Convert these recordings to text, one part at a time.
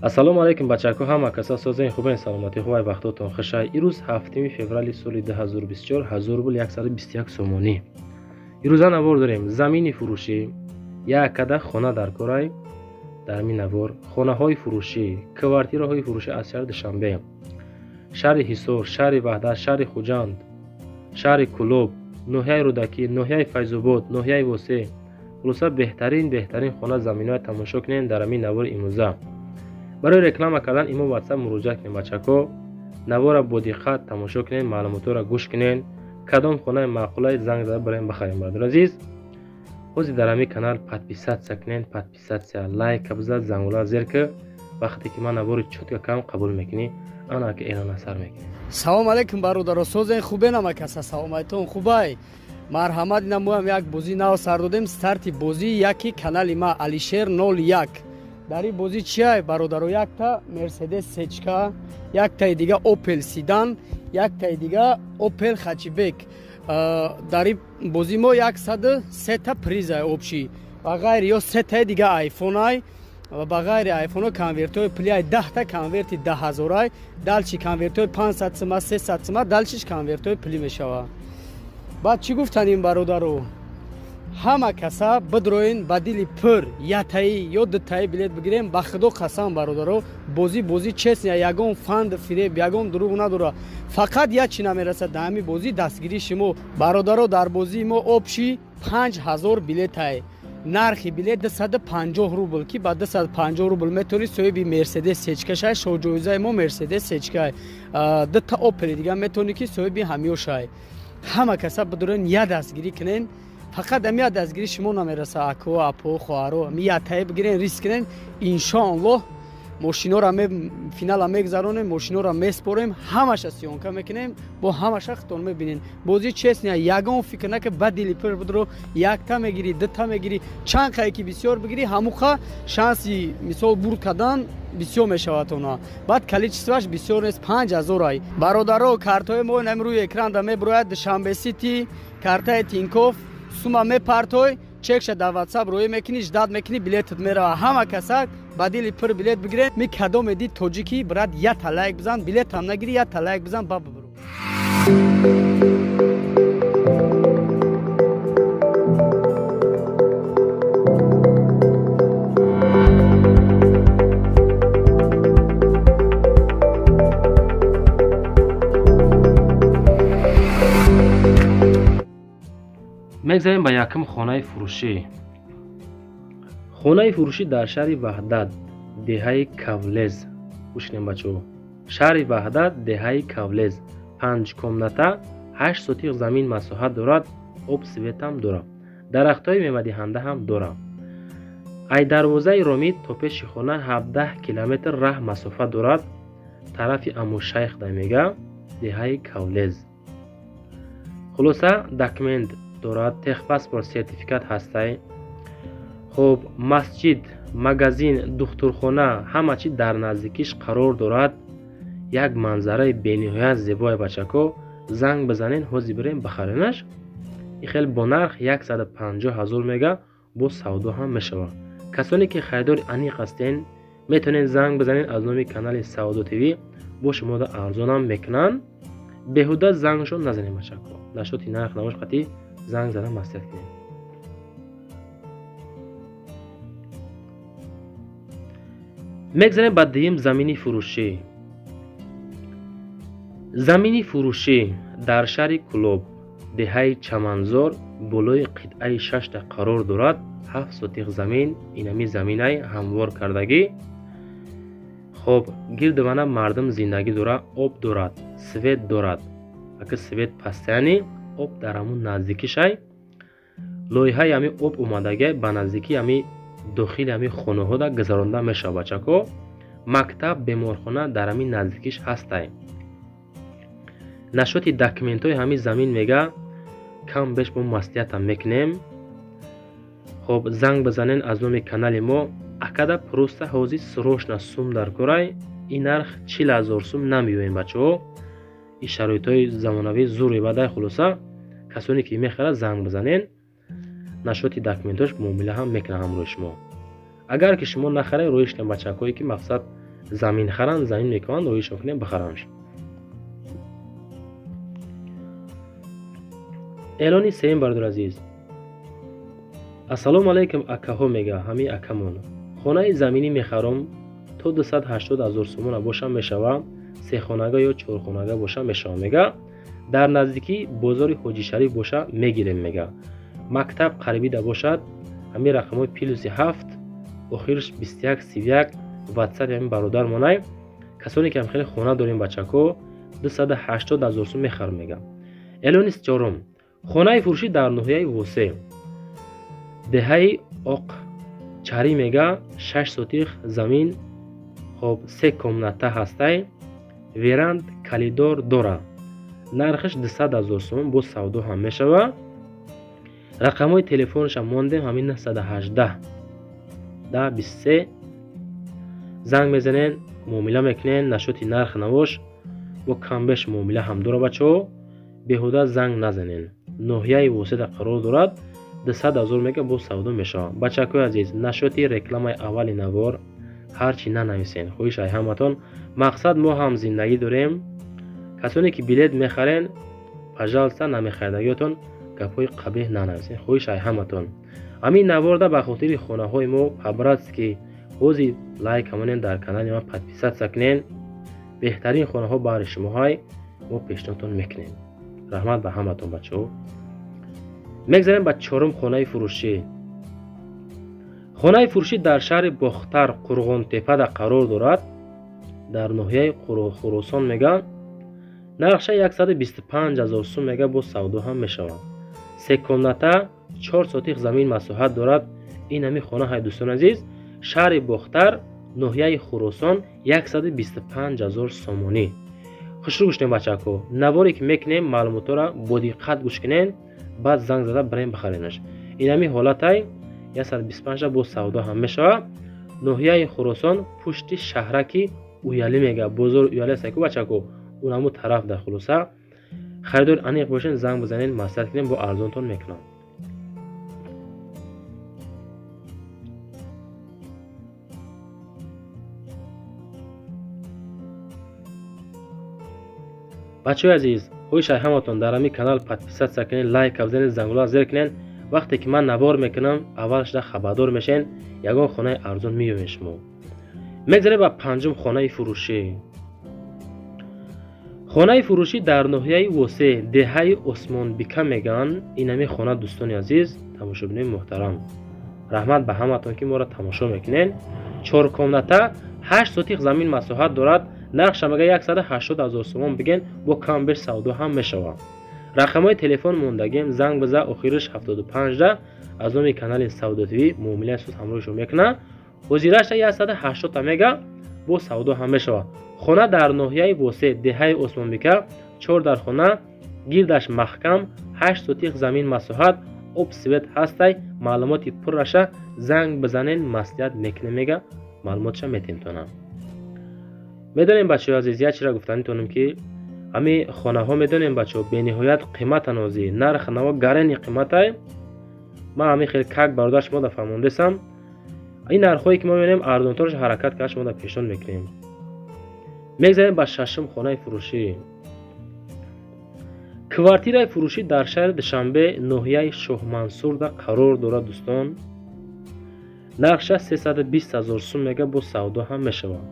Ассалому алайкум бачако, ҳама каса созен хубен, саломатӣ хубай, вақтотон хушай. Ирӯз 7 феврали соли 2024, 1000 рубл 121 сомонӣ. Ирӯза навор дорем замини фурӯшӣ, як када хона дар корай. Дар ин навор хонаҳои фурӯшӣ, квартираҳои фурӯшӣ аз шаҳри Душанбе, шаҳри Ҳисор, шаҳри Ваҳдат, шаҳри Хуҷанд, шаҳри Кӯлоб, ноҳияи Рӯдакӣ, ноҳияи Файзобод, ноҳияи Восеъ. Хулоса беҳтарин хона заминҳоя тамошо кунем дар ҳамин навори имрӯза. Барои реклама кардан имо WhatsApp муроҷиат кунем бачако. Навора бо диққат тамошо кунем, маълумотҳоро гӯш кунем. Кадом хонаи маъқулай занг зада барем бихарем. Бародари азиз, ҳозир дар ҳамин канал подписатсия кунем, подписатсия, лайка бизад, зангула зер ки вақте ки ман навори чётко кам қабул мекунӣ, ана ки эълон асар мекунӣ. Салом алейкум бародаро, созен хубен ҳама каса, саломатон хубай. Марҳамат, ина моям як бозӣ нав сар додем, старти бозӣ яки канали ма Алишер 01. Дар ин бозӣ чия бародаро? Якта Мерседес сечка, яктаи дига Опел седан, яктаи дига Опел хачибек. Дар ин бозӣ мо 103 призай общий, ба ғайри ё сетаи дига айфонай ва ба ғайри айфоно конвертҳои пулиай 10та конверти 10 000-ай, далчи конвертҳои 500 сима, 300 сима, далчиш конвертҳои пулӣ мешавад. Баъд чӣ гуфтан ин бародаро? Ҳама каса бидроен ба дили пур ятаи ё дутаи билет бигирем. Ба худо қасам бародаро, бозӣ честния, ягон фанд фиреб, ягон дурӯғ надора. Фақат як чи намерасад дар ҳамин бозӣ, дастгирии шумо бародаро. Дар бозии мо общий 5000 билетай, нархи билет 250 рубл, ки ба 250 рубл метавонӣ соҳиби Мерседес сечка шай. Шоҳҷоизаи мо Мерседес сечкай, дута Опели дига метавонӣ ки соҳиби ҳамиё шай. Ҳама каса бидроен я дастгирӣ кунен. Фақат ами я дастгирӣ шумо намераса, ако, апо, хоҳаро, ами ятае бигирен, риск кунен. Иншоаллоҳ мошинора финала мегзаронем, мошинора меспорем, ҳамаша съёмка мекунем, бо ҳамаша худтон мебинен. Бозӣ честния, ягон фикр нака, ба дили пур бидро, якта мегирӣ, дута мегирӣ, чанд қае ки бисёр бигирӣ, ҳамуқа шанси мисол бурд кардан бисёр мешавад она. Баъд количествоаш бисёр нест, 5000 ай. Бародаро, картҳои мо инам рӯи экранда мебирояд, Душанбе Сити, картаи Тинькофф, сума мепартой, чекша дар WhatsApp роӣ мекунӣ, ждать мекунӣ, билетат мерава. Ҳама каса ба дили пур билет бигирен. Ми кадоме дид тоҷикӣ, брат, ята лайк бизан, билетам нагирӣ, ята лайк бизан, ба бибиро. Мегзарем ба якум хонаи фурӯшӣ. Хонаи фурӯшӣ дар шаҳри Ваҳдат, деҳаи Кавлез. Гӯш кунем бачаҳо. Шаҳри Ваҳдат, деҳаи Кавлез, 5 комната, 8 сотиқ замин масоҳат дорад, об светам дорад, дарахтҳои мевадиҳанда ҳам дорад. Ай дарвозаи Ромид то пеши хона 17 километр раҳ масофа дорад. Тарафи Амушайх да мега, деҳаи Кавлез. Хулоса документ дорад, техпаспорт, сертификат ҳастай. Хоб, масҷид, магазин, духтурхона, ҳама чи дар наздикиш қарор дорад. Як манзараи бениҳоят зебои бачако. Занг бизанен, ҳозир бирем бихаренаш. Ин хел бо нарх 150 000 мега, бо савдо ҳам мешавад. Касоне ки харидори аниқ ҳастен, метавонед занг бизанед аз номи канали Савдо ТВ, бо шумода арзонам мекунанд. Беҳуда зангшон назанед бачако. Нашоти нарх навош қатъи занг зада маслиҳат кунем. Мегзарем ба дуюм замини фурӯшӣ. Замини фурӯшӣ дар шаҳри Кӯлоб, деҳаи Чаманзор, болои қитъаи 6 қарор дорад. 7 сотиқ замин, инами заминай ҳамвор кардагӣ. Хоб, гирди вана мардум зиндагӣ дорад, об дорад, свет дорад. Ака свет пастяни, об дар ҳамун наздикишай. Лоиҳаи ҳами об омадагиай ба наздикии ҳами дохили ҳами хонаҳода гузаронда мешавад бачако. Мактаб, беморхона дар ҳамин наздикиш ҳастай. Нашоти документҳои ҳамин замин мега, кам беш бо маслиҳатам мекунем. Хоб, занг бизанен аз номи канали мо. Акада просто ҳозир срочно сум дар корай. Ин нарх 40 000 сум намеёем бачаҳо. Ин шароитҳои замонавӣ зур бадай. Хулоса касоне ки мехарад занг бизанен, нашоти документҳош муомила ҳам мекунад ҳамроҳи шумо. Агар ки шумо нахаред, роҳиш кунед бачакое ки мақсад Замин харанд, замин мекунанд, роишон кунем бихаранш. Эълони сеюм бародари азиз. Ассалому алайкум акаҳо мега ҳамин акамон. Хонаи заминӣ мехарам то 280 0 сомона боша мешава, сехонага ё чорхонага боша мешава мега. Дар наздикӣ бозори Ҳоҷи Шариф боша мегирем мега. Мактаб қарибида бошад, ҳамин рақамҳои плюси 7 охирш 21 31 WhatsApp ҳамин бародар монай. Касоне ки ҳам хеле хона дорем бачако 280 0 сом мехарам мега. Эълони чорум. Хонаи фурӯшӣ дар ноҳияи Восе, деҳаи Оқ Чарӣ мега, 6 сотих замин, хоб 3 комната ҳастай, веранд калидор дора. Нархаш 200 0 сом, бо савдо ҳам мешава. Рақамҳои телефонашам мондем ҳамин 918 10 23. Занг мезанен, муомила мекунен, нашоти нарх навош бо камбеш муомила ҳам дора бачаҳо. Беҳуда занг назанен. Ноҳияи Воседа қарор дорад, 200 0 мега бо савдо мешавад. Бачакои азиз, нашоти рекламаи аввали навор ҳарчи нанависен, хоҳиш ай ҳаматон. Мақсад мо ҳам зиндагӣ дорем. Касоне ки билет мехарен, пожалуйста, намехаридагиётон гапҳои қабеҳ нанависен, хоҳиш ай ҳаматон. Ҳамин наворда ба хотири хонаҳои мо по-братски ҳози лайк ҳамонен, дар канали ман подписаться кунен. Беҳтарин хонаҳо баҳри шумоҳай мо пешниҳодтон мекунем. Раҳмат ба ҳаматон бачаҳо. Мегзарем ба чорум хонаи фурӯшӣ. Хонаи фурӯшӣ дар шаҳри Бохтар Қурғонтепада қарор дорад, дар ноҳияи Хуросон мега. Нархша 125 0 сум мега, бо савдо ҳам мешавад. 3 комната, 4 сотих замин масоҳат дорад. Ин ҳамин хона ҳай дӯстони азиз, шаҳри Бохтар, ноҳияи Хуросон, 125 0 сомонӣ. Хушрӯ гӯш кунем бачако, наворе ки мекунем маълумотҳоро бо диққат гӯш кунем, баъд занг зада барем бихаренаш. Ин ҳамин ҳолатай 125 бо савдо ҳам мешавад. Ноҳияи Хуросон, пушти шаҳраки Уялӣ мега, бозори Уялӣ аст ку бачако, он ҳамун тараф дар хулоса. Харидори аниқ бошен, занг бизанед, маслиҳат кунем, бо арзонтон мекунам. Бачаҳои азиз, хоҳиш ай ҳаматон дар ҳамин канал подписаться кунед, лайк бизанед, зангула зер кунед. Вақте ки ман навор мекунам, аввал шуда хабардор мешен, ягон хонаи арзон меёбед шумо. Мегзарем ба панҷум хонаи фурӯшӣ. Хонаи фурӯшӣ дар ноҳияи Восе, деҳаи Осмонбика мегӯянд. Ин ҳамин хона дӯстони азиз, тамошобинои муҳтарам. Раҳмат ба ҳаматон ки моро тамошо мекунед. 4 комната, 8 сотих замин масоҳат дорад. Нархша мега 180 0 сомон биген, бо кам беш савдо ҳам мешавад. Рақамҳои телефон мондагем, занг биза, охириш 75 аз номи канали Савдо ТВ муомилаи суд ҳамроҳи шумо мекунад. Ҳозираша 180 мега, бо савдо ҳам мешавад. Хона дар ноҳияи Восе, деҳаи Осмонбика, 4 дар хона, гирдаш маҳкам, 8 сотих замин масоҳат, об свет ҳастай. Маълумоти пурраша занг бизанен, маслиҳат мекунем мега, маълумотша метемтонам. Медонем бачаҳои азиз, як чизро гуфтанӣ тонем ки ҳамин хонаҳо медонем бачаҳо бениҳоят қиматан озӣ, нарх наво гарени қиматай. Ман ҳамин хел как бародар шумо да фаҳмондесам. Ин нархҳое ки мо мебинем арзонтараш ҳаракат карда шумо да пешниҳод мекунем. Мегзарем ба шашум хонаи фурӯшӣ. Квартираи фурӯшӣ дар шаҳри Душанбе, ноҳияи Шоҳмансурда қарор дорад дӯстон. Нархша 320 0 сум мега, бо савдо ҳам мешавад.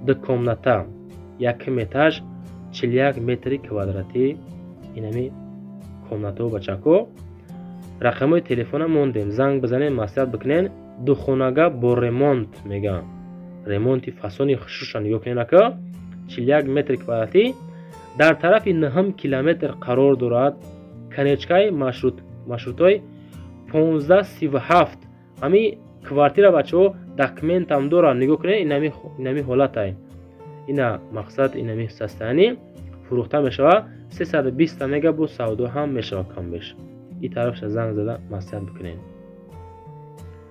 2 комната, 1 этаж, 41 метри квадратӣ. Ин ҳамин комнатаҳо бачако. Рақамҳои телефона мондем, занг бизанед, маслиҳат бикунед. Духонага бо ремонт мега, ремонти фасони хушруша нигоҳ кунед ака. 41 метри квадратӣ дар тарафи 9 километр қарор дорад. Конечкаи маршрутҳои 1537. Ҳамин квартира бачаҳо документам дорад, нигоҳ кунед, инами ҳолатай. Ина мақсад инами состояние фурӯхта мешавад 320 мега, бо савдо ҳам мешавад камбеш. Ин тарафша занг зада маслиҳат бикунед.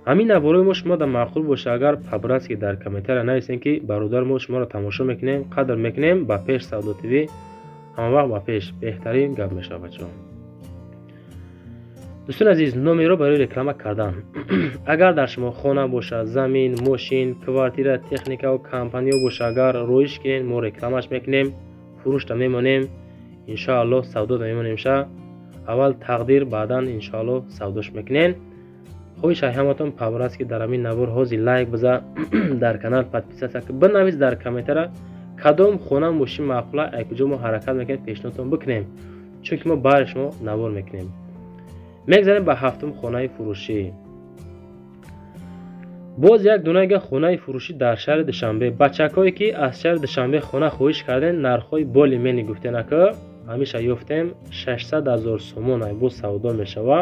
Ҳамин наворои мо шумо да маъқул боша, агар по-братски дар комментария нависем ки бародар мо шуморо тамошо мекунем, қадр мекунем, ба пеш Савдо ТВ, ҳама вақт ба пеш, беҳтарин гап мешавад бачаҳо. Дӯстони азиз, номерро барои реклама кардан. Агар дар шумо хона бошад, замин, мошин, квартира, техникаву компаниё боша, агар роиш кунед, мо рекламаш мекунем, фурӯшта мемонем, иншоаллоҳ савдода мемонем ша. Аввал тақдир, баъдан иншоаллоҳ савдош мекунем. Хоҳиш ай ҳаматон павраст ки дар ҳамин навор ҳозир лайк биза, дар канал подписаться ки, бинавис дар комментара кадом хона мошин маъқула, ай куҷо мо ҳаракат мекунем пешниҳодтон бикунем, чунки мо баҳри шумо навор мекунем. Мегзарем ба ҳафтум хонаи фурӯшӣ. Боз як дунага хонаи фурӯшӣ дар шаҳри Душанбе. Бачакҳое ки аз шаҳри Душанбе хона хоҳиш кардем, нархҳои боли мени гуфтен ака, ҳамеша ёфтем 600 000 сомон ай боз савдо мешава.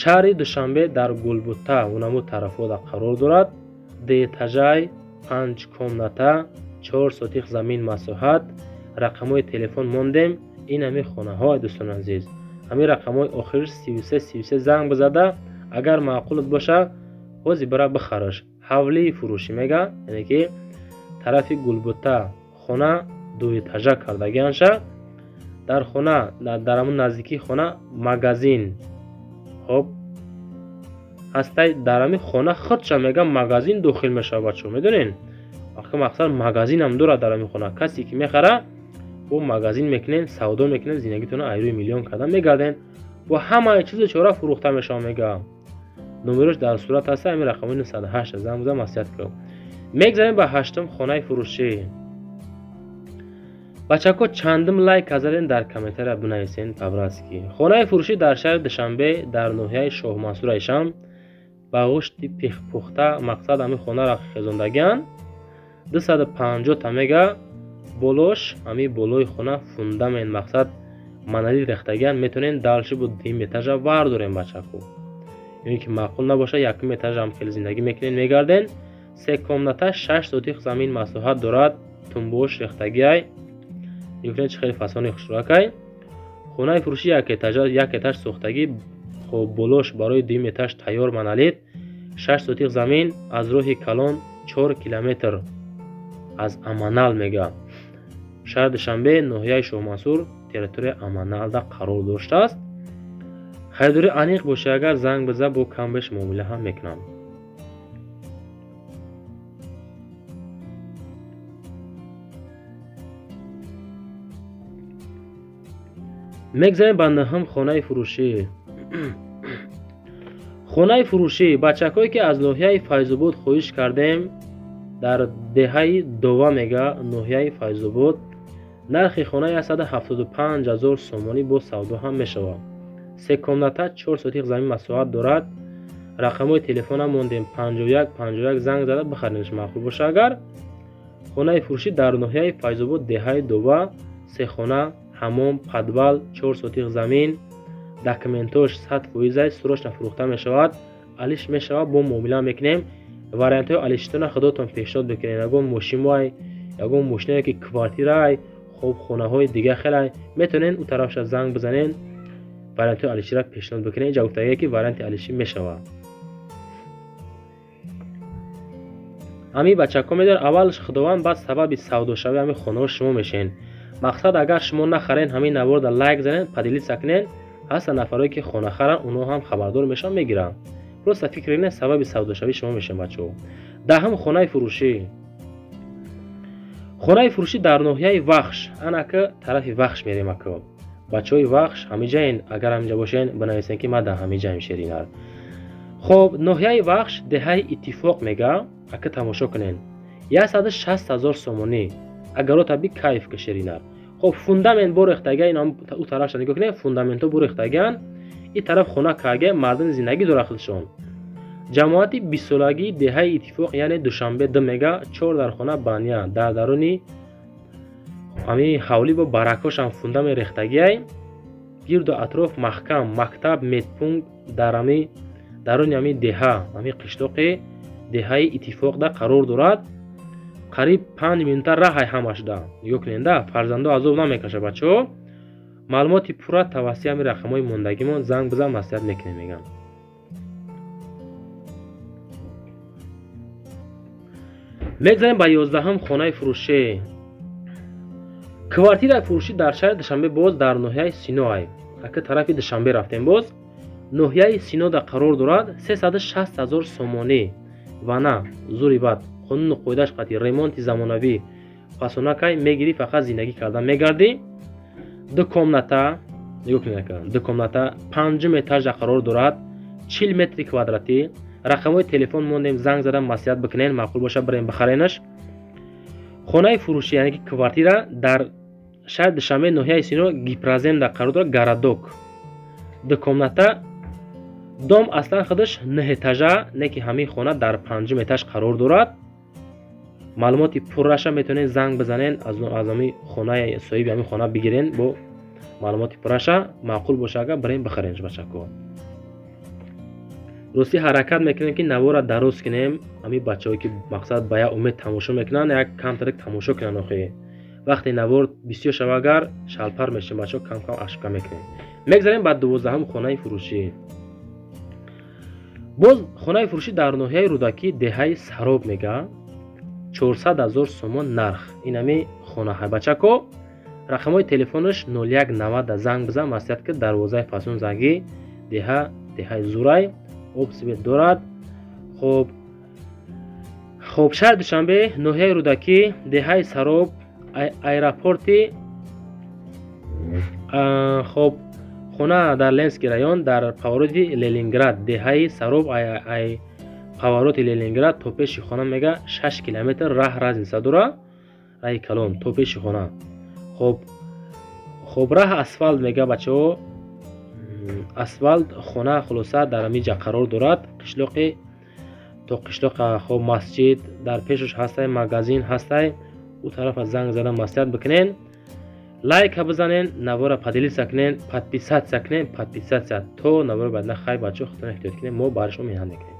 Шаҳри Душанбе дар Гулбута унамо тарафода қарор дорад. Деэтажай, 5 комната, 4 сотих замин масоҳат. Рақамҳои телефон мондем. Ин ҳамин хонаҳо дӯстони азиз. Ҳамин рақамҳои охириш 33 33 занг бизада, агар маъқулат боша, ҳозир бира бихараш. Ҳавлии фурӯшӣ мега, яъне ки тарафи Гулбута хона дуэтажа кардагианша. Дар хона, дар ҳамон наздикии хона магазин хоб ҳастай. Дар ҳамин хона худша мега магазин дохил мешавад бачаҳо, медонен? Вақте мақсад магазинам дорад дар ҳамин хона. Касе ки мехара, бо магазин мекунен, савдо мекунен, зиндагитонро айрӯи миллион кардан мегарден. Бо ҳамаи чизу чора фурӯхта мешавад мега. Номерош дар сурат ҳаста, ҳамин рақамҳои 908 занг бизан, маслиҳат кун. Мегзарем ба ҳаштум хонаи фурӯшӣ. Бачако чандум лайк заден дар комментария бинависен по-братски. Хонаи фурӯшӣ дар шаҳри Душанбе дар ноҳияи Шоҳмансур айшам ба гӯшти пухта мақсад ҳамин хонаро хезондагиан. 250 та мега болош, ҳамин болои хона фундамент мақсад монолит рехтагиан. Метавонем дальше бо дуюм этажа вардорем бачако. Ё ки маъқул набоша, якум этажа ҳам хеле зиндагӣ мекунем, мегарден. 3 комната, 6 сотих замин масоҳат дорад, тумбош рехтагиай. Нигоҳ чӣ хеле фасони хушрӯякай. Хонаи фурӯшӣ як этажа, як этаж сохтагӣ, хоб болош барои дуюм этаж тайёр монолит, 6 сотих замин аз роҳи калон 4 километр аз Аманал мега. Шаҳри Душанбе, ноҳияи Шоҳмансур, территорияи Аманалда қарор доштааст. Харидорӣ аниқ боша, агар занг биза, бо камбеш муомила ҳам мекунам. Мегзарем ба нӯҳум хонаи фурӯшӣ. Хонаи фурӯшӣ бачакҳое ки аз ноҳияи Файзобод хоҳиш кардем, дар деҳаи Дова мега, ноҳияи Файзобод, нархи хона 175 000 сомонӣ бо савдо ҳам мешавад. 3 комната, 4 сотих замин масоҳат дорад. Рақамҳои телефонам мондем 51 51 занг зада бихаренаш маъқул боша агар. Хонаи фурӯшӣ дар ноҳияи Файзобод, деҳаи Дова, 3 хона, ҳамом, подвал, 4 сотих замин, документош 100% срочно фурӯхта мешавад, алиш мешавад, бо муомила мекунем. Вариантҳои алишитона худотон пешниҳод бикунед. Ягон мошинай, ягон мошинае ки квартирай, хоб хонаҳои дига хелай, метавонед ӯ тарафша занг бизанед, вариантҳои алиширо пешниҳод бикунед. Инҷа гуфтагие ки варианти алишӣ мешавад. Ҳамин бачако медонед, аввалш Худованд, баъд сабаби савдошавии ҳамин хонаҳо шумо мешавед. Мақсад агар шумо нахарен, ҳамин наворда лайк занед, поделиться кунед, ҳастанд нафарое ки хона харанд, онҳо ҳам хабардор мешаванд, мегиранд. Просто фикр кунед, сабаби савдошавии шумо мешавед бачаҳо. Даҳум хонаи фурӯшӣ. Хонаи фурӯшӣ дар ноҳияи Вахш. Анака тарафи Вахш мерем ака. Бачаҳои Вахш ҳамиҷаен, агар ҳамиҷа бошен, бинависен ки ман дар ҳамиҷаем шеринар. Хоб, ноҳияи Вахш, деҳаи Иттифоқ мега, ака тамошо кунен. 160 000 сомонӣ. Агарота би кайф ка шеринар. Хоб, фундамент борехтага, ин ӯ тарафша нигоҳ кунед, фундаментҳо борехтагиан. Ин тараф хона кага, мардум зиндагӣ дорад худшон. Ҷамоати 20-солагии деҳаи Иттифоқ, яъне Душанбе 2 мега, 4 дар хона баня, дар даруни ҳамин ҳавлӣ бо баракошам фундамент рехтагиай. Гирду атроф маҳкам, мактаб, медпункт дар ҳамин даруни ҳамин деҳа, ҳамин қишлоқи деҳаи Иттифоқда қарор дорад. Қариб 5 минута раҳай ҳамашда. Нигоҳ кунед, фарзандо азоб намекашад бачаҳо. Маълумоти пурра тавассути ҳамин рақамҳои мондагимон занг бизан, маслиҳат мекунем мегам. Мегзарем ба 11-ум хонаи фурӯшӣ. Квартираи фурӯшӣ дар шаҳри Душанбе боз дар ноҳияи Синоай. Ака, тарафи Душанбе рафтем. Боз ноҳияи Синода қарор дорад, 360 000 сомонӣ. Вана зури бад, қонуну қоидааш қатъи, ремонти замонавӣ, фасонакай, мегирӣ, фақат зиндагӣ кардан мегардӣ. Ду комната, нигоҳ кунед, ака, ду комната, панҷум этажа қарор дорад, 40 метри квадратӣ. Рақамҳои телефон мондем, занг зада маслиҳат бикунен, маъқул боша, бирем бихаренаш. Хонаи фурӯшӣ, яъне ки квартира, дар шаҳри Душанбе, ноҳияи Сино, Гипроземда қарор дорад, городок. Ду комната дом, аслан худаш нӯҳ этажа, не ки ҳамин хона дар панҷум этаж қарор дорад. Маълумоти пурраша метавонед занг бизанен, аз ҳамин хонаи соҳиби ҳамин хона бигирен. Бо маълумоти пурраша, маъқул боша, агар бирем бихаренш. Бачако, ростӣ, ҳаракат мекунем, ки навора дароз кунем. Ҳамин бачаҳое, ки мақсад ба як умед тамошо мекунанд, як камтарак тамошо кунанд. Охи, вақте навор бисёр шава, агар шалпар мешем, бачаҳо, кам кам ошибка мекунем. Мегзарем ба 12-ҳум хонаи фурӯшӣ. Боз хонаи фурӯшӣ дар ноҳияи Рӯдакӣ, деҳаи Сароб мега, 400 000 сомон нарх инами хонаҳай. Бачако, рақамҳои телефонаш 0190, занг бизан, маслиҳат ки. Дарвозаи фасон зангӣ, деҳа, деҳаи зурай, об, свет дорад. Хоб, шаҳри Душанбе, ноҳияи Рӯдакӣ, деҳаи Сароб, аэропорти. Хоб, хона дар Ленинский район, дар повороти Ленинград, деҳаи Сароб, ай повороти Ленинград то пеши хона мега 6 километр раҳ разница дора, раҳи калон то пеши хона. Хоб, раҳ асфалт мега, бачаҳо, асфалт. Хона, хулоса, дар ҳамин ҷа қарор дорад, қишлоқи то қишлоқа. Хоб, масҷид дар пешаш ҳастай, магазин ҳастай. Ӯ тарафа занг зада маслиҳат бикунен. Лайка бизанен, навора поделиться кунен, подписаться кунен, подписаться. То навори баъд, на хайр, бачаҳо, худтон эҳтиёт кунен, мо бари шумо меҳнат мекунем.